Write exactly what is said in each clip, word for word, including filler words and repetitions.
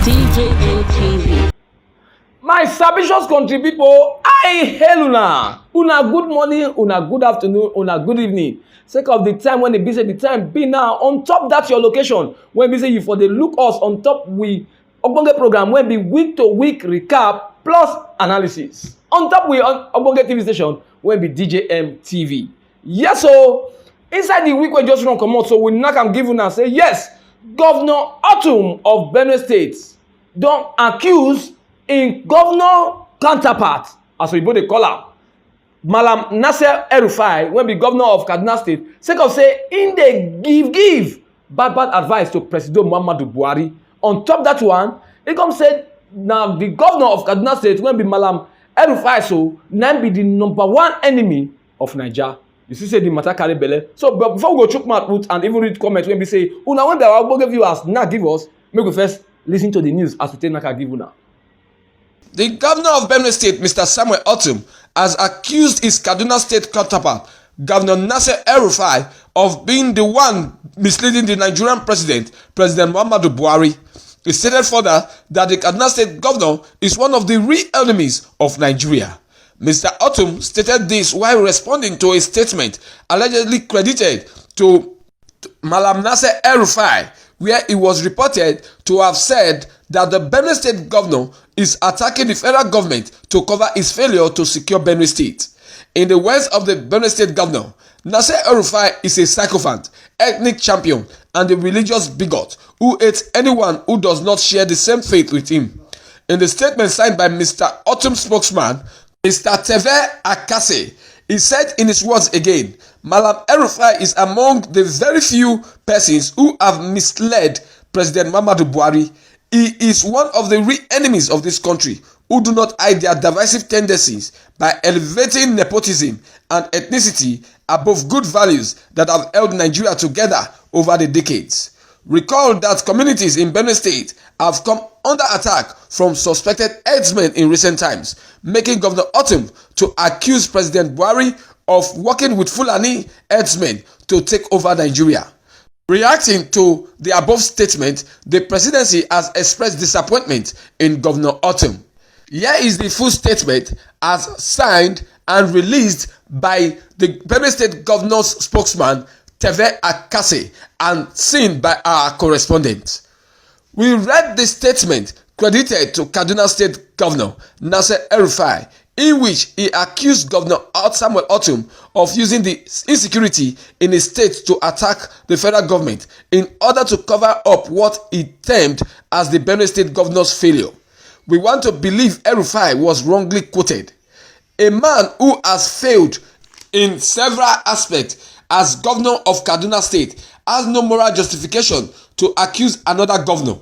D J M T V. My sabious country people, I hail una. Una good morning, una good afternoon, una good evening. Sake of the time when e be say the time be now, on top that your location, when be say you for dey look us on top we ogbonge program wey be week to week recap plus analysis. On top we on ogbonge T V station wey be D J M T V. Yes o, inside the week wey just run comot, so we knack am give una say yes, Governor Otum of Benue State don accuse im governor counterpart, as oyibo dey call am, Malam Nasir El-Rufai, wey be governor of Kaduna State, sake of say im dey give give bad bad advice to Presido Muhammadu Buhari. On top that one, e come say na the governor of Kaduna State, wey be Malam El-Rufai, so na im be the number one enemy of Naija. You see say the matter carry belle. So, but before we go chook mouth put and even read comment wey be say una wey be our ogbonge viewers now give us, make we first listen to the news as we take knack am give una. The governor of Benue State, Mister Samuel Otum, has accused his Kaduna State counterpart, Governor Nasir El-Rufai, of being the one misleading the Nigerian president, President Muhammadu Buhari. He stated further that the Kaduna State governor is one of the real enemies of Nigeria. Mister Otum stated this while responding to a statement allegedly credited to Malam Nasir El-Rufai, where he was reported to have said that the Benue State governor is attacking the federal government to cover his failure to secure Benue State. In the words of the Benue State governor, Nasir El-Rufai is a sycophant, ethnic champion, and a religious bigot who hates anyone who does not share the same faith with him. In the statement signed by Mister Otum spokesman, Mister Teve Akase, he said in his words again, Malam El-Rufai is among the very few persons who have misled President Muhammadu Buhari. He is one of the real enemies of this country who do not hide their divisive tendencies by elevating nepotism and ethnicity above good values that have held Nigeria together over the decades. Recall that communities in Benue State have come under attack from suspected herdsmen in recent times, making Governor Otum to accuse President Buhari of working with Fulani herdsmen to take over Nigeria. Reacting to the above statement, the presidency has expressed disappointment in Governor Otum. Here is the full statement as signed and released by the Benue State governor's spokesman, Teve Akase, and seen by our correspondent. We read the statement credited to Kaduna State Governor Nasir El-Rufai, in which he accused Governor Ot- Samuel Otum of using the insecurity in his state to attack the federal government in order to cover up what he termed as the Benue State governor's failure. We want to believe El-Rufai was wrongly quoted. A man who has failed in several aspects as governor of Kaduna State has no moral justification to accuse another governor.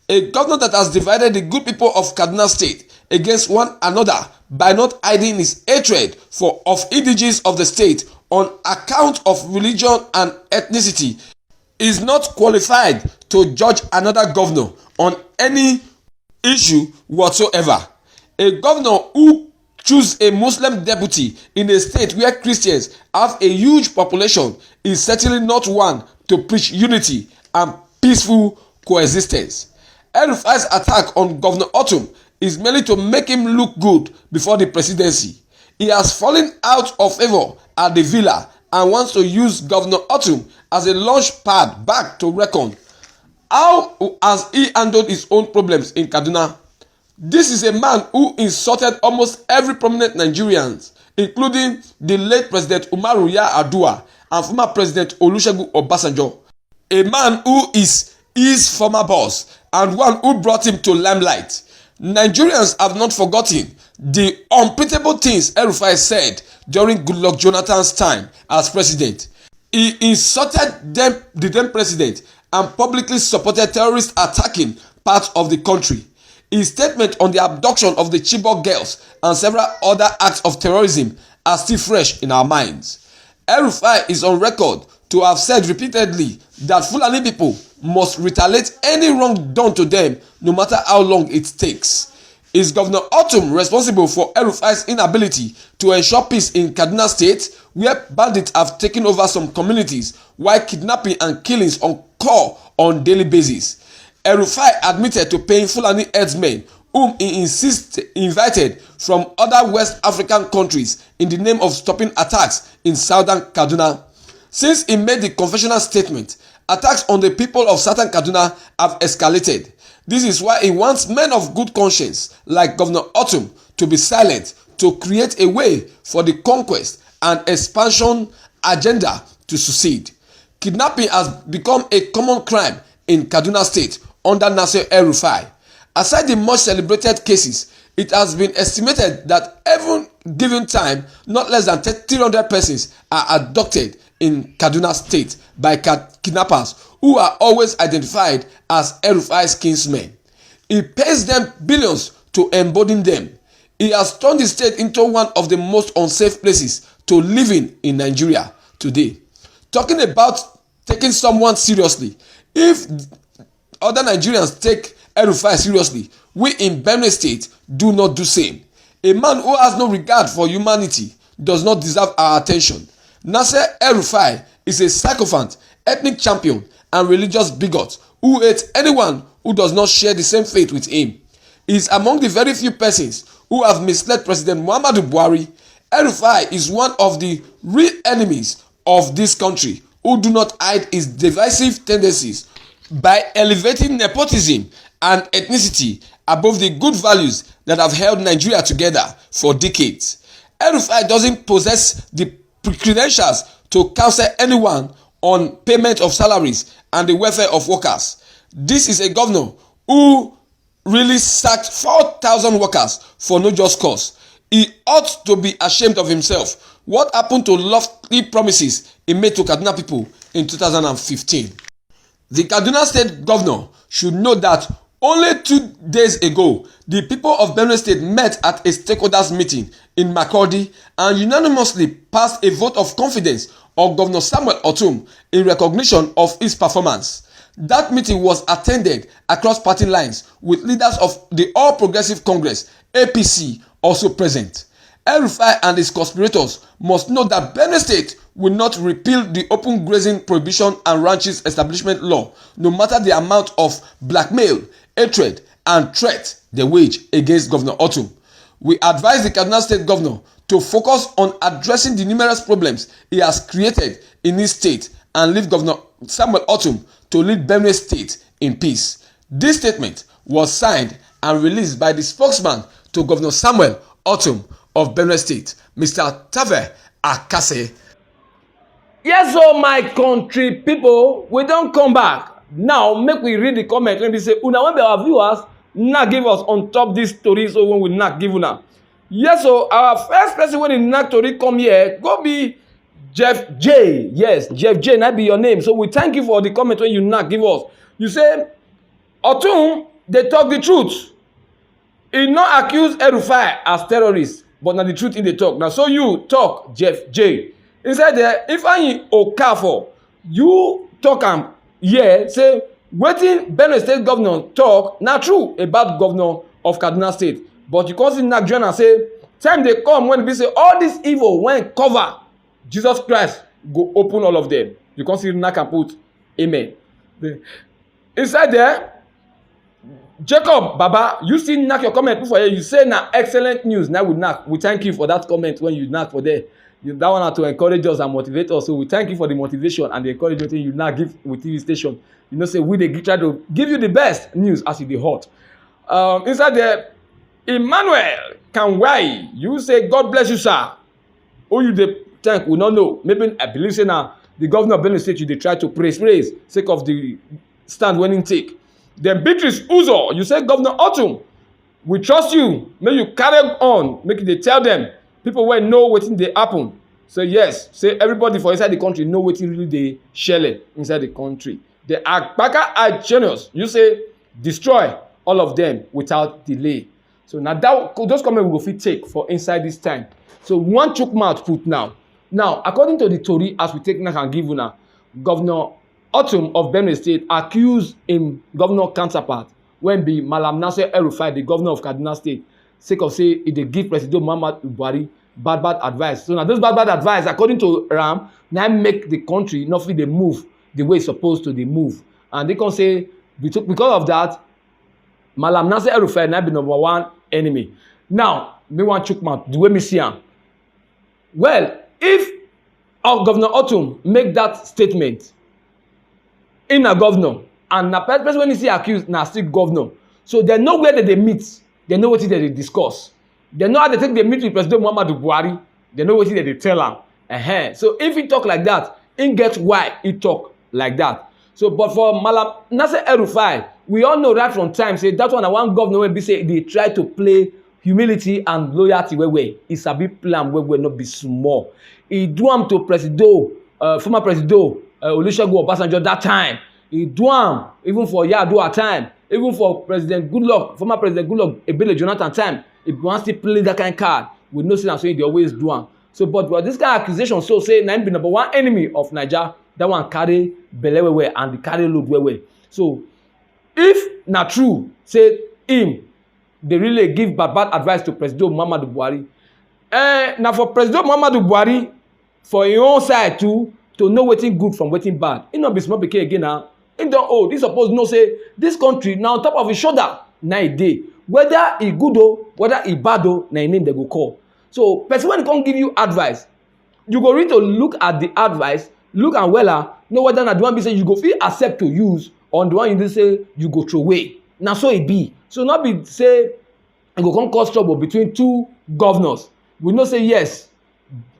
A governor that has divided the good people of Kaduna State against one another by not hiding his hatred for of indigenes of the state on account of religion and ethnicity is not qualified to judge another governor on any issue whatsoever. A governor who choose a Muslim deputy in a state where Christians have a huge population is certainly not one to preach unity and peaceful coexistence. El-Rufai's attack on Governor Otum is merely to make him look good before the presidency. He has fallen out of favor at the villa and wants to use Governor Otum as a launch pad back to reckon. How has he handled his own problems in Kaduna? This is a man who insulted almost every prominent Nigerians, including the late President Umaru Yar'Adua and former President Olusegun Obasanjo. A man who is his former boss and one who brought him to limelight. Nigerians have not forgotten the unpitiable things El-Rufai said during Goodluck Jonathan's time as president. He insulted them, the then president, and publicly supported terrorists attacking parts of the country. His statement on the abduction of the Chibok girls and several other acts of terrorism are still fresh in our minds. El-Rufai is on record to have said repeatedly that Fulani people must retaliate any wrong done to them, no matter how long it takes. Is Governor Otum responsible for El-Rufai's inability to ensure peace in Kaduna State, where bandits have taken over some communities while kidnapping and killings occur on daily basis? El-Rufai admitted to paying Fulani herdsmen whom he insists invited from other West African countries in the name of stopping attacks in southern Kaduna. Since he made the confessional statement, attacks on the people of southern Kaduna have escalated. This is why he wants men of good conscience like Governor Otum to be silent to create a way for the conquest and expansion agenda to succeed. Kidnapping has become a common crime in Kaduna State under Nasir El-Rufai. Aside the much celebrated cases, it has been estimated that every given time, not less than three hundred persons are abducted in Kaduna State by kidnappers who are always identified as El-Rufai's kinsmen. He pays them billions to embolden them. He has turned the state into one of the most unsafe places to live in in Nigeria today. Talking about taking someone seriously, if other Nigerians take El-Rufai seriously, we in Benue State do not do same. A man who has no regard for humanity does not deserve our attention. Nasir El-Rufai is a sycophant, ethnic champion, and religious bigot who hates anyone who does not share the same faith with him. He is among the very few persons who have misled President Muhammadu Buhari. El-Rufai is one of the real enemies of this country who do not hide his divisive tendencies by elevating nepotism and ethnicity above the good values that have held Nigeria together for decades. El-Rufai doesn't possess the credentials to counsel anyone on payment of salaries and the welfare of workers. This is a governor who really sacked four thousand workers for no just cause. He ought to be ashamed of himself. What happened to lofty promises he made to Kaduna people in two thousand fifteen? The Kaduna State governor should know that only two days ago, the people of Benue State met at a stakeholders meeting in Makurdi and unanimously passed a vote of confidence on Governor Samuel Otum in recognition of his performance. That meeting was attended across party lines, with leaders of the All Progressive Congress, A P C, also present. El-Rufai and his conspirators must know that Benue State will not repeal the open grazing prohibition and ranches establishment law, no matter the amount of blackmail, hatred, and threat they wage against Governor Otum. We advise the Kaduna State governor to focus on addressing the numerous problems he has created in his state and leave Governor Samuel Otum to lead Benue State in peace. This statement was signed and released by the spokesman to Governor Samuel Otum of Benue State, Mister Tave Akase. Yes, so my country people, we don't come back. Now, make we read the comment. Let me say, una when be our viewers, not give us on top this story, so when we not give una. Yes, so our first person when the knack tori come here, go be Jeff J. Yes, Jeff J, that be your name. So we thank you for the comment when you knack give us. You say, Otum, they talk the truth. He not accuse El-Rufai as terrorists, but now the truth in the talk. Now, so you talk, Jeff J. Inside there, if I Okafor, you talk am here, say, wetin Benue State governor talk na true about governor of Kaduna State. But you come see knack join am say, time dey come when be say all this evil when cover, Jesus Christ go open all of them. You come see knack and put, amen. Inside there, Jacob Baba, you still knack your comment put for here. You say na excellent news. Now we knack. We thank you for that comment when you knack for there. You, that one na to encourage us and motivate us. So we thank you for the motivation and the encouragement you now give with T V station. You know, say we dey gi-, try to give you the best news as e dey hot. Um, inside there, Emmanuel Kanwai, you say, God bless you, sir. Who you dey thank, we no know. Maybe I believe say na the governor of Benue State you dey try to praise, praise sake of the stand when he take. Then Beatrice Uzo, you say, Governor Otum, we trust you. May you carry on. Make you dey tell them. People wey know wetin dey happen. So yes, say everybody for inside the country know wetin really dey shele inside the country. The Akpaka Eye Genius, you say, destroy all of them without delay. So now that, those comments we go fit take for inside this time. So one chook mouth put now. Now, according to the tori, as we take knack and give una, Governor Otum of Benue State accuse him governor counterpart when be Malam Nasir El-Rufai, the governor of Kaduna State, sake of say e dey give President Muhammad Buhari bad bad advice. So now those bad bad advice, according to Ram, now make the country not fit dey move the way it's supposed to dey move. And they can say Beto- because of that, Malam Nasir El-Rufai na be number one enemy. Now me wan chook mouth the way me see am. Well, if uh, Governor Otum make that statement, im na governor, and na pe- person wey he see accused na still governor, so dem know where dem dey meet, dem know wetin dem dey discuss, dem know how dem take dey meet with President Muhammadu Buhari, dem know wetin dem dey tell am. Ehen. So if he talk like that, he get why he talk like that. So but for Malam Nasir El-Rufai, we all know right from time say that one na one governor wey be say e dey try to play humility and loyalty well well. E sabi plan well well, no be small. E do am to Presido, uh, former Presido uh, Olusegun Obasanjo that time. E do am even for Yar'Adua time, even for President Goodluck, former President Goodluck Ebele Jonathan time. If you wan still play that kind card, we know say na so e dey always do am. So but but this kind accusation so say na im be number one enemy of Naija, that one carry belle well well and carry load well well. So if na true say im dey really give bad bad advice to Presido Muhammadu Buhari, eh, na for Presido Muhammadu Buhari for im own side too to know wetin good from wetin bad. He no be small pikin again na. He don old. He suppose know say this country na on top of his shoulder na e dey. Whether e good o, whether e bad o, na im name dem go call. So person wey come give you advice, you go need to look at the advice, look am wella, know whether na the one be say you go fit accept to use or the one you know say you go throw away. Na so e be. So no be say e go come cause trouble between two governors. We know say yes,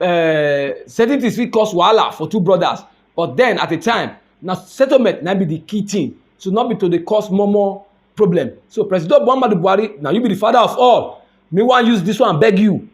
uh, certain things fit cause wahala for two brothers, but then at a time na settlement na be the key thing. So no be to dey cause more more problem. So President Muhammadu Buhari, na you be the father of all. Me wan use this one beg you.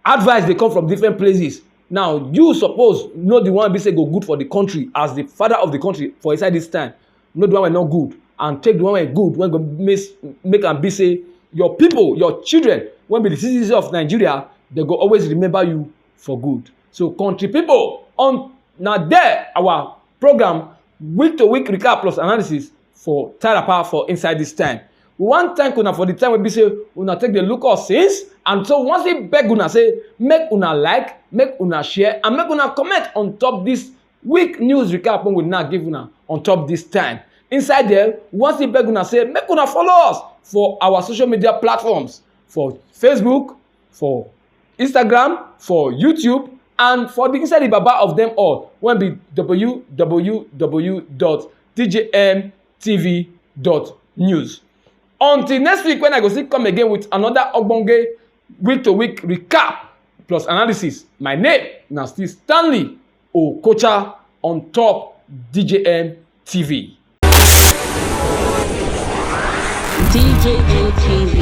Advice dey come from different places. Now you suppose know the one be say go good for the country as the father of the country for inside this time. Know the one wey no good and take the one wey good wey go make make am be say your people, your children wey be the citizens of Nigeria, they go always remember you for good. So country people, on na there our program week to week recap plus analysis for Tarapa for inside this time. We wan thank una for the time wey be say una take dey look us since, and so we wan still beg una say make una like, make una share and make una comment on top this week news recap wey we now give una on top this time. Inside there, we wan still beg una say make una follow us for our social media platforms, for Facebook, for Instagram, for YouTube, and for the inside the baba of them all wey be www.tjmtv.news. Until next week when I go still come again with another ogbonge week to week recap plus analysis. My name na still Stanley Okocha on top D J M T V. D J M T V.